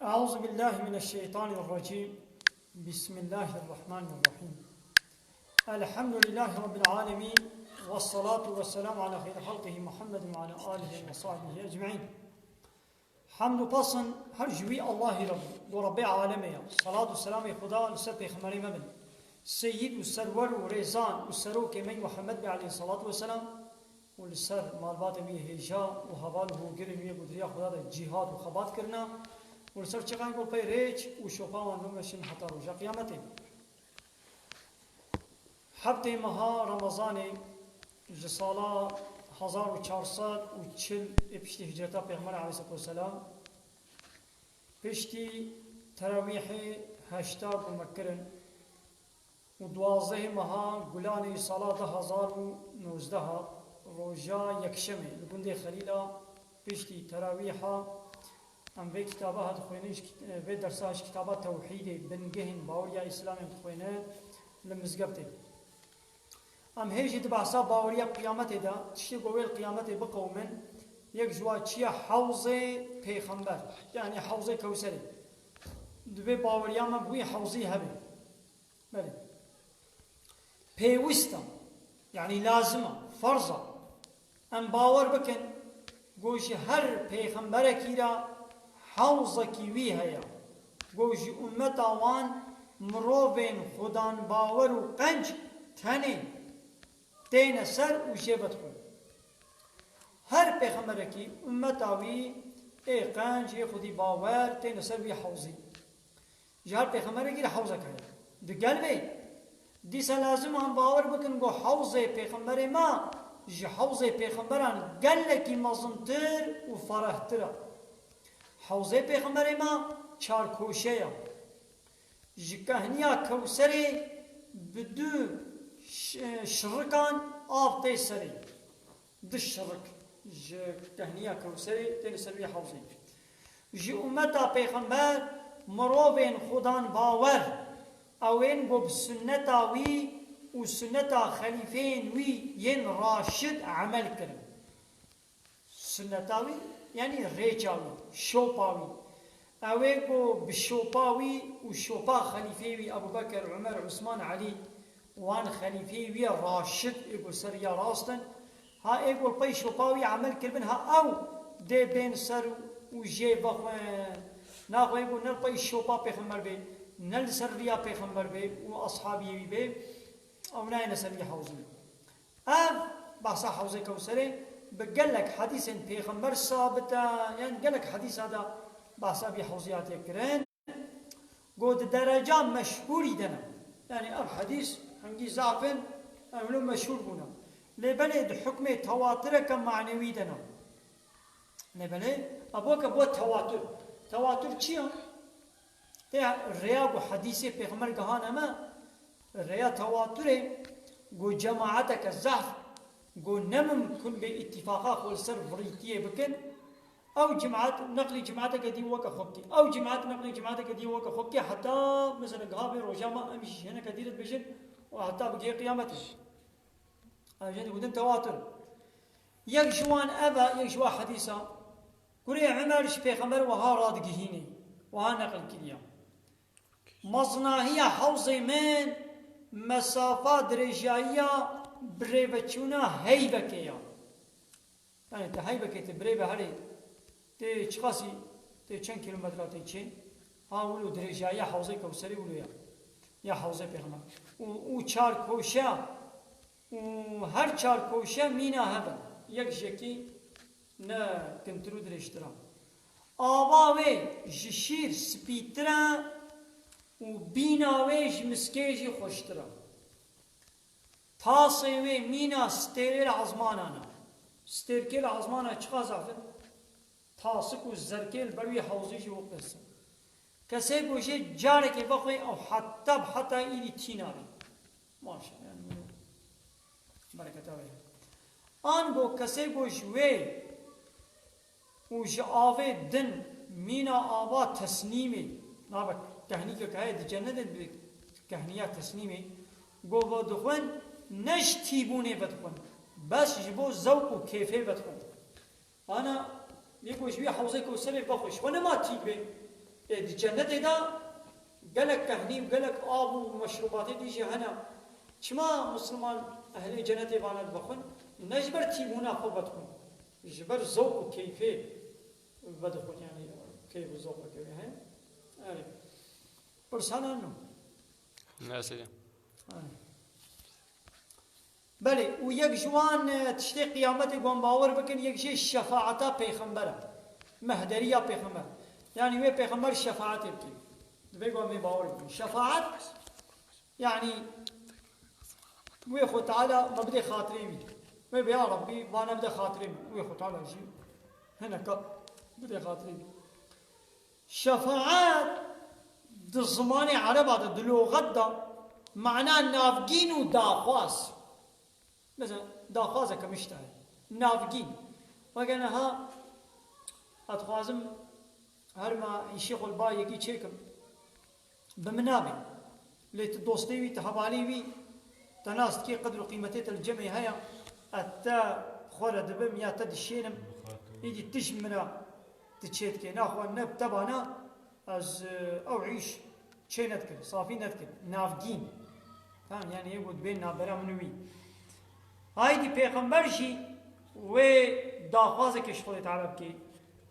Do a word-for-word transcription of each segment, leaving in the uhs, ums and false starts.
أعوذ بالله من الشيطان الرجيم. بسم الله الرحمن الرحيم. الحمد لله رب العالمين. والصلاة والسلام على خير خلقه محمد وعلى آله وصحبه أجمعين. Hamd û pasin her ji wî Allahî re bû, bo Rebbê alemê ya. Salat û selamê Xuda li ser pêxemberê me bin. Seyîd û serwer û rêzan û serokê me Muhammed bê aleyhissalatu vesselam û li ser malbatê wî hêja û heval û hogirên wî ku di riya Xuda de cîhad û xebat kirine û li ser çiqan ku pey rêç û şopa wan bimeşin heta roja qiyametê. Heftê meha Remezanê ji sala hezar û çar sed û çil ê piştî hicreta Pêxember aleyhissalatu vesselam, piştî terawîhê heşta ku me kirin û duwazdehê meha Gulanê sala du hezar û nozdeh, roja yekşemê li gundê Xelîla, piştî terawîha, em vê kitaba ha dixwênin, ji kit-, vê dersa ji kitaba Tewhîdê, bingehên baweriya Îslamê dixwênin li mizgeftê. Em hê jî di behsa baweriya qiyametê de, tiştê ku wê li qiyametê biqewimin, yek ji wan çi ye? Hewzê Pêxember, yanî Hewzê Kewserê. Divê baweriya me bi wî hewzî hebe. Belê. Pêwist e, yanî lazim e, ferz e. Em bawer bikin, ku ji her pêxemberekî re hewzekî wî heye, ku ji ummeta wan mirovên xudanbawer û qenc tenê têne ser û jê vedixwin. Her pêxemberekî ummeta wî ê qenc, ê xwedî bawer têne ser wî hewzî. Ji her pêxemberekî re hewzek heye. Di gel vê, dîsa lazim e em bawer bikin ku hewzê pêxemberê me ji hewzê pêxemberan gelekî mezintir û ferehtir e. Hewzê pêxemberê me çar koşe ye. Ji kehniya Kewserê bi du ş-, şirikan av tê serê. Du şirik ji kehniya Kewserê tên ser wî hewzê. Ji ummeta Pêxember mirovên xudan bawer, ew ên ku bi sunneta wî û sunneta xelîfeyên wî yên raşid emel kirin. Sunneta wî, yanî rêça wî, şopa wî. Ew ê ku bi şopa wî û şopa xelîfeyê wî Ebû Bekir, Umer, Usman, Elî, wan xelîfeyê wî raşid ê ku ser ya rast in, ha ê ku li pey şopa wî emel kiribin, ha ew dê bên ser û jê vexwin. Naxwe ê ku ne li pey şopa pêxember bê, ne li ser riya pêxember bê û ashabiyê wî bê, ew nayêne ser wî hewzê. Ev behsa Hewzê Kewserê bi gelek hedîsên pêxember sabit e, yani gelek hedîsa de behsa vî hewzê hatiye kirin. Got di dereca meşhûrî de ne. Yani ev hedîs hingî zaf in, ev lo meşhûr bûne. Lê belê di hukmê tewatireke manewî de ne. Lê belê, ev weke bo tewatur. Tewatur çi ye? Tê rêya ku hedîsê pêxember gihane me, rêya tewaturê, ku cemaeteke zehf, ku ne mimkun bê îtîfaqa xwe li ser virîtiyê bikin, ew cemaet, neqlî cemaeteke dî weke xwe bikî. Ew cemaet, neqlî cemaeteke dî weke xwe bikî, heta, mesela, giha vê roja me em jî hineke dî re dibêjin û heta bigihê qiyametê. Ev jê digotin tewatur. Yek ji wan ev e, yek ji wan hedîsa. Kurê Umer ji pêxember wiha radigihînê, wiha neqil kiriye. Mezinahiya hewzê min mesafa dirêjayiya birêveçûna heyvekê ya. Yani te heybekê, te birêve herê, tê çiqasî, tê çend kîlometre tê çê? Ha wilo dirêjayiya Hewzê Kewserê wilo ya. Ya Hewzê Pêxember. Û, û çar koşe, û her çar koşe mîna hev in. Yek ji yekî ne kintir û dirêjtir e. Ava wê ji şîr spîtir e û bîna wê ji miskê jî xweştir e. Tasê wê mîna stêrê li ezmanan e. Stêrkê li ezmanan çiqas zaf in? Tasik û zerkê li ber wî hewzê jî wek dest in. Kesê ku jê carekê vexwê ew heta bi heta îrî tîna bê. Maşallah, yani, bereketa wê. An ku kesê ku ji wê û ji avê din mîna ava tesnîmê, nabe kehnîkek heye di cenedê bi kehniya tesnîmê, go vedixwin, ne ji tîbûnê vedixwin, bes ji bo zewq û kêfê vedixwin. Ana, yê ku ji wî hewzê Kewserê vexwe, ji xwe nema tîk bê. Ê, di cennetê de gelek kehnî û gelek av û meşrûbatê dî jî hene. Çima Musliman ehlê cennetê vane dibixwin? Ne ji ber tîbûna xwe vedixwin. Ji ber zewq û keyfê vedixwin, yani keyf û zewq vekeve, he? Erê. Pirsan hene? Ne, seyda. Erê. Belê, û yek ji wan, e, tiştê qiyametê wan bawer bikin, yek jê şefaeta pêxember e. Mehderiya pêxember. Yani wê pêxember şefaetê bike. Divê wan vê bawer bikin. Şefaet, yani wê Xwe Teala me bidê xatirê wî. Wê be ya Rabbî, vane bide xatirê min. Wê Xwe Teala jî hineka bidê xatirê wî. Şefaet di zimanê ereba de, di loxet de, mana navgîn û daxwaz. Mesela, daxwazeke min ji te heye. Navgîn. Weke niha, ez dixwazim herma îşê xwe li ba yekî çêkim. Bi min nabe. Lê tu dostê wî, tu hevalê wî, te nas dikê, qedr û qîmetê te li cemê heye. Ez te xwe re dibim ya te dişênim. Îdî tu ji min re tu çê dikê. Naxwe ne bi te bana ez, e, ew îş çê nedikir, safî nedikir. Navgîn. Tamam, yani yê ku dibên navbera min û wî. Haydî pêxember jî wê daxwazekê ji Xwedê Teala bikê.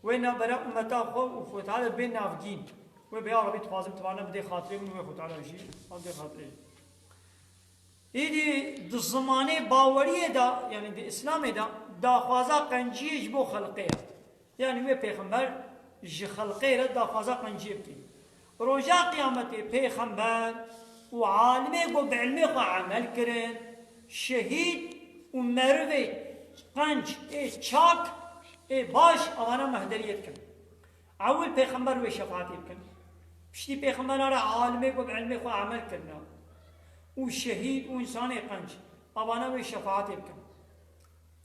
Wê navbera ummeta xwe û Xwedê Teala bê navgîn. Wê bê ya Rebî dixwazim tu vane bidê xatirê min û wê Xwedê Teala jî bidê xatirê. Îdî di zimanê baweriyê de, yani di Îslamê de daxwaza qenciyê ji bo xelqê ye. Yani wê pêxember ji xelqê re daxwaza qenciyê bike. Roja qiyametê pêxember û alimê ku bi ilmê xwe emel kirin, şehîd û merivê qenc ê çak ê baş, evana mehderiyê dikin. Ewil pêxember wê şefaetê bikin. Piştî pêxembera re alimê ku bi ilmê xwe emel kirine û şehîd û însanê qenc, evana wê şefaetê bikin.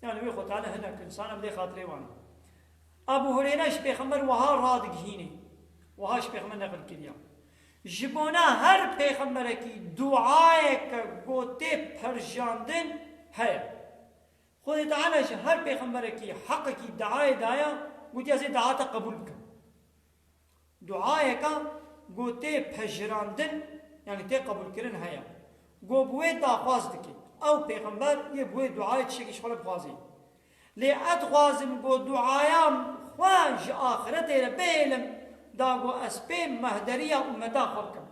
Yani wê Xwe Teala hinek insana bidê xatirê wan. Ebu Hureyre ji pêxember wiha radigihîne. Wiha ji pêxember neqil kiriye. Ji bona her pêxemberekî duayeke ku tê perjandin heye. Xwedê Teala ji her pêxemberekî heqekî duayê daye, gotiye ez ê dua te qebûl bikim. Duayeke ku tê pejirandin, yani tê qebûlkirin heye. Ku bi wê daxwaz dike. Ew pêxember yê bi wê duayê tiştekî ji xwe re bixwaze. Lê ez dixwazim ku duaya xwe ji axiretê re bihêlim, da ku ez pê mehderiya ummeta xwe bikim.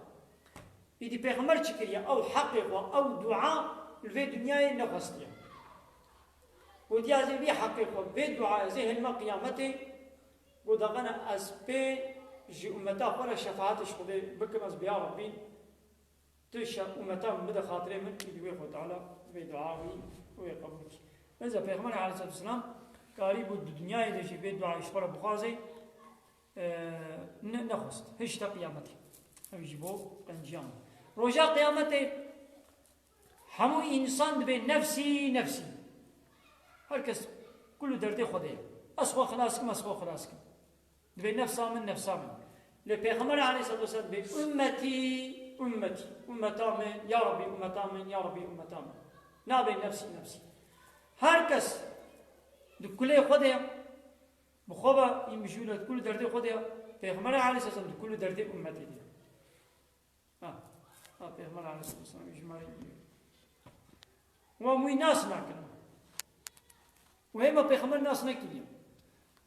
Îdî pêxember çi kiriye? Ew heqê xwe, ew dua li vê dinyayê nexwestiye. Gotiye ez ê vî heqê xwe, vê duayê ez ê hêlime qiyametê, got daxana ez pê ji ummeta xwe re şefaetê ji Xwedê bikim, ez bi ya Rebbî, tu şe-, ummeta min bide xatirê min, îdî wê Xwe Teala vê dua wî wê qebûl kir. Mesela Pêxember aleyhissalatu vesselam karî bû di dinyayê de jî vê duayê ji xwe re bixwaze, e, ne-, nexwest. Hişta qiyametê. Ew ji bo qenciyan. Roja qiyametê hemû însan dibê nefsî, nefsî. Her kes kul û derdê xwe de ye. Ez xwe xilas kim, ez xwe xilas kim. Dibê nefsa min, nefsa min. Lê Pêxember aleyhissalatu vesselam dibê ummetî, ummetî. Ummeta min, ya Rabbî ummeta min, ya Rabbî ummeta min. Nabê nefsî, nefsî. Her kes di kulê xwe de ye. Bi xwe ve î mijûl e, di kul û derdê xwe de ye. Pêxember aleyhisselam di kul û derdê ummetê de ye. Ha, ha, Pêxember aleyhisselam ji me re giyo. Wan wî nas nakin. Û hema Pêxember nas nekiriye.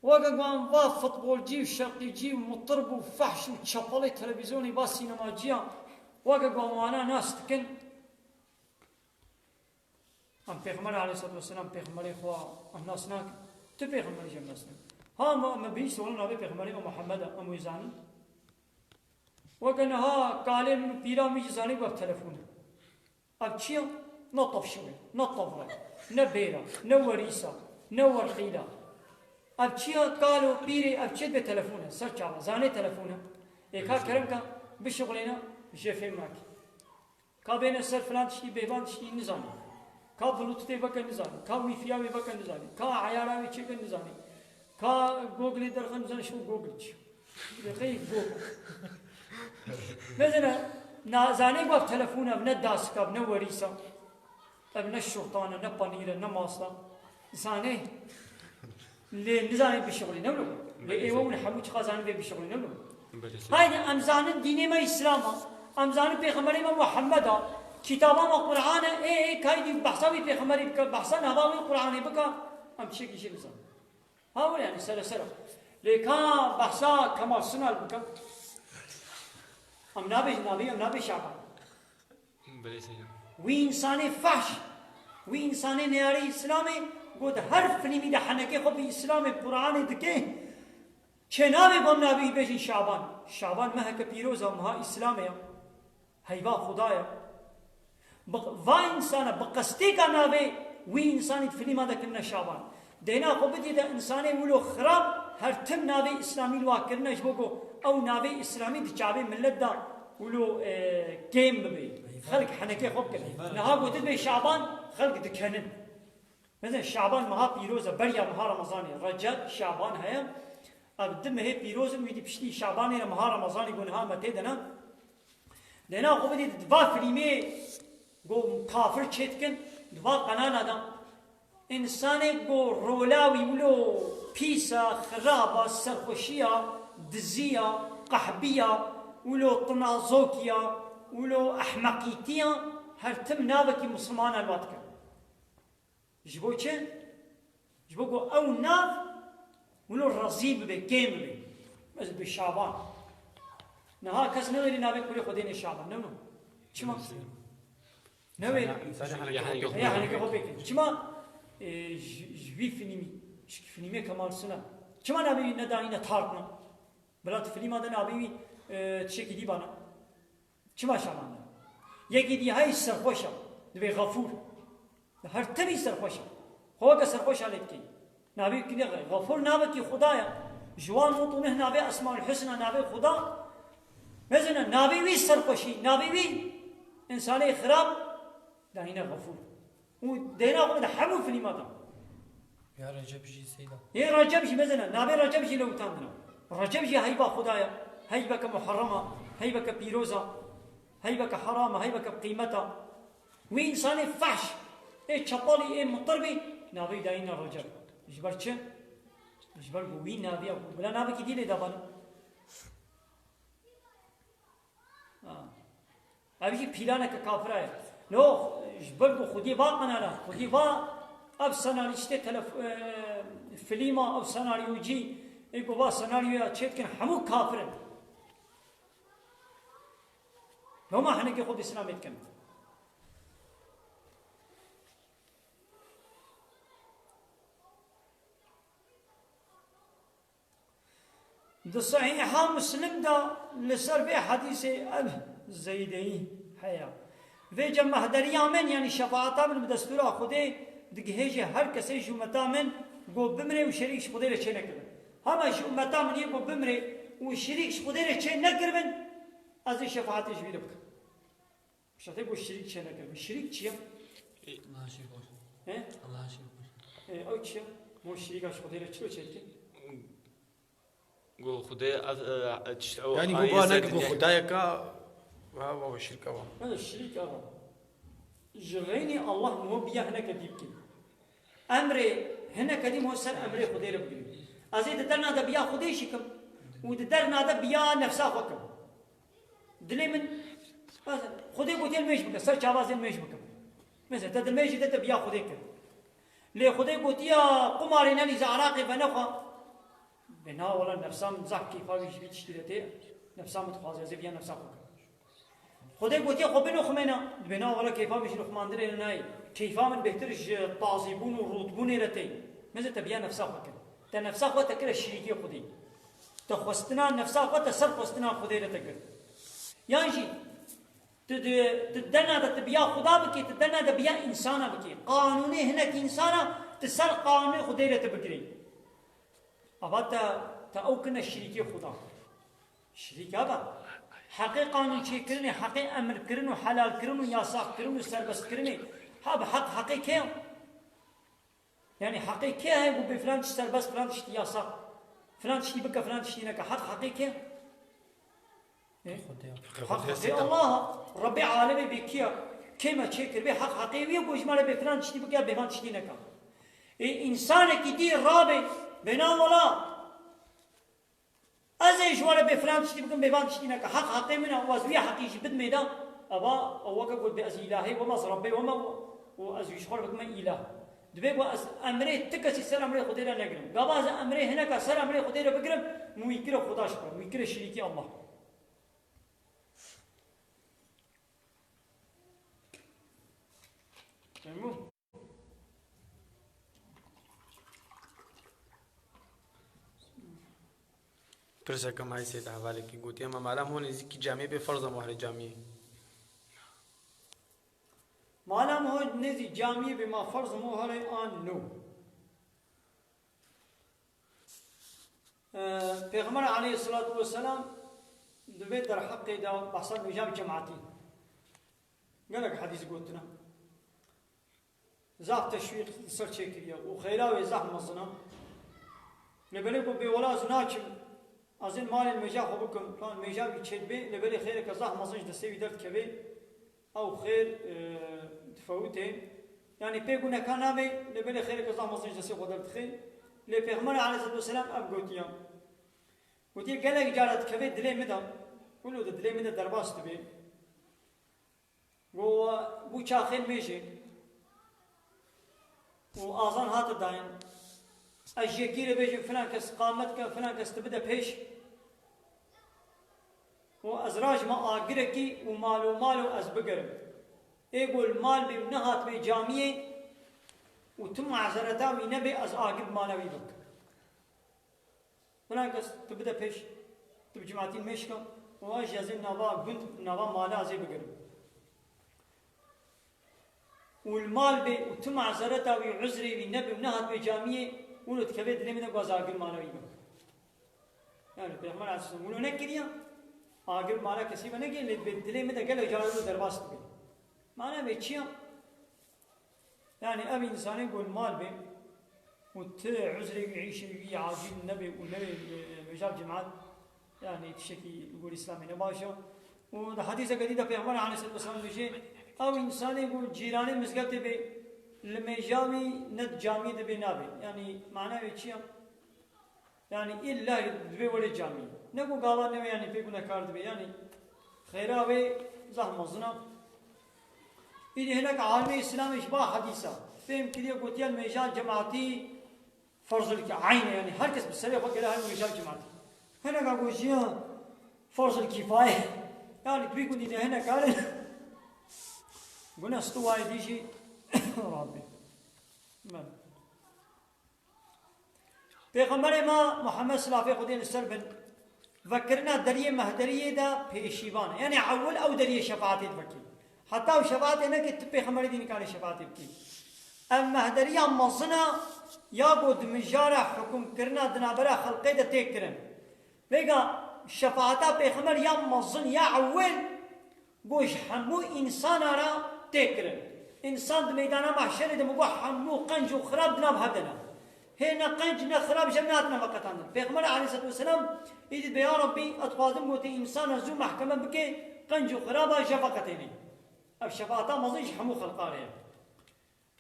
Weke wan va futbolcî û şeqîcî û mutirb û fehş û çepelê televîzyonê va sînemacîya. Weke wan wana nas dikin. Em Pêxember aleyhissalatu vesselam Pêxemberê xwe em nas nakin. Tu Pêxemberî jî em nas nakin. Ha, me, me bihîst wela navê Pêxemberê me Muhammed e, em wê zanin. Weke niha kalê min û pîra min jî zanî ku ev telefon e. Ev çi ye? Ne tavşan e, ne tavra, ne bêra, ne werîsa, ne werqîla. Ev çi ye? Kal û pîrê ev çi dibê telefon e, ser çava, zanê telefon e. Ê ka kerem ka bişuxulêne, jê fêm nakî. Ka bêne ser filan tiştî, bêvan tiştî nizane. Ka Bluetoothê veke nizane. Ka Wi-Fiya wê veke nizane. Ka eyara wê çêke nizane. Ka Googleê derxe nizane, şo Google çi. Deqeyê Google. Mezene, na, zanê ku ev telefon ev ne dasik ev, ne werîsa. Ev ne şurtan e, ne panîr e, ne masta. Zanê. Lê nizanê bişuxulîne wilo. Lê ê we hûn hemû çiqa zanî vê bişuxulîne wilo. Belê seyda. Haydi em zanin dînê me Îslam e. Em zanin Pêxemberê me Muhammed e. Kitaba me Qur'an e. Ê, ê, kaydî behsa wî Pêxemberî bike, behsa nava wî Qur'anê bike. Em tiştekî jê bizanin. Ha, wele yani sere sere. Lê ka behsa Kemal Sunal bike. Em nabê, nabê, em nabê Şaban. Belê seyda. Wî însanê fehş, wî însanê neyarê Îslamê, got her filmî de henekê xwe bi Îslamê, Qur'anê dike, çê nabê bom nabê wî bêjin Şaban. Şaban meheke pîroz e, meha Îslamê ya. Heyva Xuda ya. Bi, va însana bi qestêka navê wî însanî di filma de kirine Şaban. Dêna xwe bidî de însanê wilo xirab, her tim navê Îslamî li wa kirine, ji bo ku ew navê Îslamî di çavê milet de wilo, e, kêm bibe. Xelk henekê xwe bikin. Niha gotin bê Şaban, xelk dikenin. Mesela Şaban meha pîroz e, beriya meha Remezanê. Receb, Şaban heye. Ev du mehê pîroz in, wî di piştî Şabanê re meha Remezanê ku niha me tê de ne. Dêna xwe bidî di va filmê ku kafir çêdikin, di va qenala de. Însanê ku rola wî wilo pîs e, xirab e, serxweşî ya, dizî ya, qehbî ya, wilo tinazokî ya, wilo ehmeqîtî ya, her tim navekî misilmana li wa dikin. Ji bo çi? Ji bo ku ew nav wilo rezîl bibe, kêm bibe. Mesela bi Şaban. Niha kes newêrî navê kurê xwe dêne Şaban, ne mi? Çima? Newêrî. Însanê henekê xwe pê kir. Heye, henekê xwe pê kir. Çima? E, ji, ji vî filmî, ji filmê Kemal Sunal. Çima navê wî nedayîne Tartna? Bila di filma de navê wî, e, tiştekî dî bana. Çima Şaban de? Yekî dî hey serxweş e. Dibê Xefûr. Her tevî serxweş e. Xwe weke serxweşa lê dikey. Navê wî kiriye Xefûr, navekî Xuda ye. Ji wan nod û neh navê Esmaul Husna navê Xuda. Mezina navê wî serxweşî, navê wî însanê xirab dayîne Xefûr. Û dêna xwe de hemû filma de. Ya Recep jî seyda. Ê Recep jî mezina, navê Recep jî lewitandina. Recep jî heyva Xuda ye, heyveke muherrem e, heyveke pîroz e, heyveke heram e, heyveke bi qîmet e. Wî însanê fehş, ê çepalî, ê mitirbî, navê dayîne Recep. Ji ber çi? Ji ber ku wî navê ye, bila navekî dî lê dabana. Ha. Ev jî pîlaneke kafira ye. No, ji ber ku Xwedî va qenala, Xwedî va ev senarîstê telef-, e, filîma, ev senaryocî, ê ku va senaryoya çêdikin, hemû kafir in. Loma hinekê xwe bi Îslamê dikin. Di Sehîha Muslim de li ser vê hedîsê ev zeydeyî heye. Vêce mehderiya min, yanî şefaeta min bi destûra Xwedê digihêje her kesê ji umeta min ku bimrê û şerîk ji Xwedê re çê nekiribin. Hema ji umeta min yê ku bimrê û şerîk ji Xwedê re çê nekiribin, ez ê şefaetê ji wî re bikim. Şatê ku şirîk çênekirin. Şirîk çi ye? Allah'a şirk koşmak. He? Allah'a şirk koşmak. E, ew çi ye? Bo şirîka ji Xwedê re çilo çêdike? Ku Xwedê ev, e, tişt ew Yanî, ayê ku ba ser neke ku dinyayê. Xwedayeka, ha, wa şirk ew. Hadi şirîk ev. Ji xeynî Allah niho biya hineke dî bikî. Emrê hineke dî ho ser emrê Xwedê re bigirî. Ez ê di derna de biya Xwedê jî kim û di derna de biya nefsa xwe kim. Dilê min, Xwedê gotiye nûêj bike, ser çava ez ê nûêj bikim. Mesela te di nûêjê de te biya Xwedê kir. Lê Xwedê gotiye qumarê nelîze, eraqê venexwe. Bê na wela nefsa min zehf keyfa wî ji vî tiştî re tê, nefsa min dixwaze, ez ê viya nefsa xwe kim. Xwedê gotiye xwe binoximêne, dibê na wela keyfa min ji nixumandinê re nayê. Keyfa min bêhtir ji tazîbûn û rûtbûnê re tê. Meze te biya nefsa xwe kir. Te nefsa xwe te kire şirîkê Xwedê. Te xwestina nefsa xwe te ser xwestina Xwedê re te kir. Yan jî, tu di, tu derna de tu biya Xuda bikî, tu derna de biya însana bikî. Qanûnê hinek însana, tu ser qanûnê Xwedê re tu bigirî. Ava te, te ew kirine şirîkê Xuda. Şirîk ava. Heqê qanûn çêkirinê, heqê emrkirin û helalkirin û yasaqkirin û serbestkirinê. Ha bi heq, heqê kê ye? Yanî heqê kê heye ku bê filan tişt serbest, filan tiştî yasaq, filan tiştî bike, filan tiştî neke? Heq heqê kê? E? Xwedê. Heq heqê Allah e. Rebbê alemê bê kî ye? Kê me çêkiribê? Heq heqê wî ye ku ji me re bê filan tiştî bike, bê filan tiştî neke. Ê, însanekî dî rabe, bê na wela. Ez ê ji we re bê filan tiştî bikim, bê van tiştî neke. Heq heqê min e û ez wî heqî jî bidimê de, eva ew weke got bê ez îlahê we me, ez Rebbê we me û ez wî ji xwe re bikime îlah. Dibê ku ez emrê ti kesî ser emrê Xwedê re negirim. Gava ez emrê hineka ser emrê Xwedê re bigirim, min wî kire Xweda ji xwe, min wî kire şirîkî Allah. Memnun. Pirseke me heye sêde hevalekî gotiye me, mala min ho nêzîkî camiyê bê, ferz e moherê camiyê? Mala min ho nêzî camiyê bê, ma ferz e moherê an no? Ee, Pêxember aleyhissalatu vesselam di vê derheqê de behsa mejab cemaatî gelek hedîs gotine. Zaf teşwîq li ser çêkiriye û xêra wê zaf mezin e. Lê belê ku bê wela ez naçim, ez ên malên mêja xwe bikim, plan mêja wî çêdibê, lê belê xêreke zaf mezin ji destê wî derdikeve, ew xêr, e, difewitê. Yanî pê gune ka nabê, lê belê xêreke zaf mezin ji destê xwe derdixe. Lê Pêxemberê aleyhisselatu vesselam ev gotiye. Gotiye, gelek cara dikeve dilê min de, wilo di dilê min de derbas dibe. Go, bû çaxê nimêjê û azan hate dayîn. Ez ji yekî re bêjim, filan kes qamet ke, filan kes tu bide pêş. Û ez rajime agirekî û mal û mal û ez bigerim. Ê go li mal bê û nehatibê camiyê û tu mazereta wî nebê, ez agir bi mala wî bikim. Filan kes tu bide pêş, tu bi cimatî mêşka û ez jî ez ê nava gund, nava mala ez ê bigirim. Û li mal bê û tu mazereta wî, uzrê wî nebê û nehat bê camiyê, wilo dikeve dilê min de ku ez agir mala wî bim. Yani Pêxember aleyhisselam wilo nekiriye, agir mala kesî ve nekiriye, lê bi dilê min de gelek cara wilo derbas dibe. Mana vê çi ya? Yani ev însanê ku li mal bê û ti uzrê wî, îşê wî acîl nebe û nebe, e, mejab cemaat, yani tiştekî li gor Îslamê ne baş e. Û di hedîseke dî de Pêxember aleyhisselatu vesselam dibêje, ew însanê ku cîranê mizgeftê bê, li mêja wî ne di camiyê de bê nabe. Yani mana wê çi ye? Yani îlla divê were camî. Ne ku gava newê yani pê gunekar dibe. Yani xêra wê zaf mezin e. Îdî hinek alimê Îslamê ji ba hedîsa fêm kiriye, gotiye mêja cemaatî ferzul ki-, eyn e, yani her kes bi serê xwe gere her mêja cemaatî. Hineka gotiye ferzul kifaye. Yani tu bî gundî ne hinek karin. Gune stu wayê dî jî Rabbî. Ben. Pêxemberê me Muhammed, silafê Xwedê li ser bin, vekirina deriyê mehderiyê de pêşîvan e. Yani ewil ew deriyê şefaatê divekê. Heta ew şefaatê neke, ti pêxemberê dî nikare şefaatê bikê. Ev mehderiya mezin e ya ku di mijara hukimkirina di navbera xelqê de tê kirin. Vêga şefaata pêxember ya mezin ya ewil, Go ji hemû însana re tê kirin. Însan di meydana mahşerê de min got hemû qenc û xirab di nav hev de ne. Hê ne qenc ne xirab ji hev nehatine veqetandin. Pêxember aleyhisselatu vesselam îdî dibe, ya Rabbî, ez dixwazim gotê însana zû mehkeme bike, qenc û xiraba ji hev veqetênê. Ev şefaata mezin ji hemû xelqa re ye.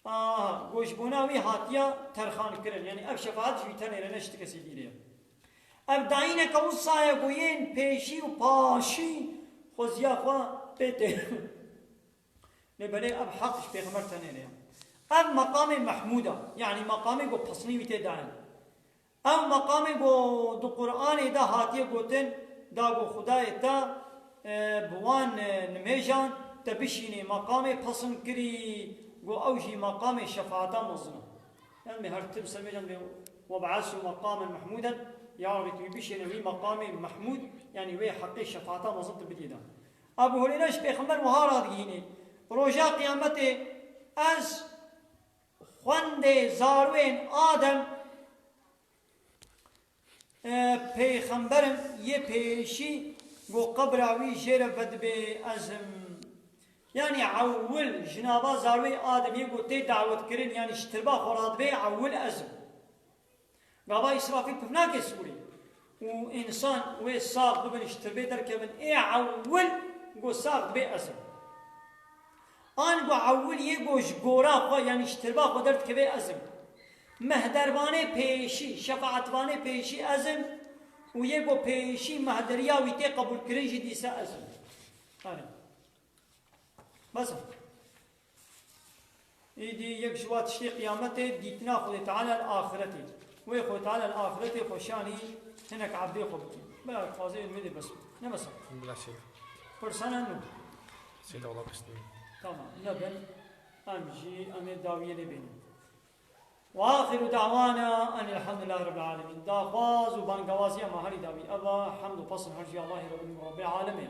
Aha, go ji bona wî hatiya terxan kirin. Yani ev şefaat ji wî tenê re ne ji ti kesî dî re ye. Ev dayîneke wisa ye ku yên pêşî û paşî xweziya xwe pê tê. Lê belê ev heq ji Pêxember tenê re ye. Ev meqamê Mehmûd e. Yani meqamê ku pesnî wî tê dayîn. Ew meqamê ku di Qur'anê de hatiye gotin, da ku Xwedayê te, e, bi wan, e, nimêjan te bişînê meqamê pesn kirî, ku ew jî meqamê şefaata mezin e. Yanî her tim ser mêjan bê, "Web'esû meqamen mehmûden", ya Rabî tu wî bişêne wî meqamê mehmûd, yanî wê heqê şefaata mezin tu bidî de. Ebu Hureyre ji Pêxember wiha radigihînê, Roja Qiyametê ez xwendê zarwên Adem E, pêxemberim yê pêşî ku qebra wî jê re vedibê ez im. Yanî ewil ji nava zarwê Adem yê ku tê dawetkirin, yanî ji tirba xwe radibê, ewil ez im. Gava Îsrafîl piv nake sûrê û însan wê sax bibin, ji tirbê derkevin, ê ewil ku sax dibê ez im. An ku ewil yê ku ji gora xwe, yanî ji tirba xwe derdikeve ez im. Mehdervanê pêşî, şefaetvanê pêşî ez im. û yê ku pêşî mehderiya wî tê qebûlkirin jî dîsa ez im. Erê. Bes e. Îdî yek ji wa tiştê qiyametê dîtina Xwedê Teala li axiretê. Wê Xwedê Teala li axiretê xwe şanî hinek ebdê xwe bikî. Bila dixwazê ilmê dê bes. Ne bes e. Bila şey. Pirsana nû. Seyda wala piştin. Tamam. Nebin. Em jî em ê dawiyê lê bênin. Ve axiru da'wana enil hamdülillahi rabbil alemin. Daxwaz û bangewaziya me herî dawî eva, hemd û pesn her jî Allahî Rabbil, Rabbil Alemin.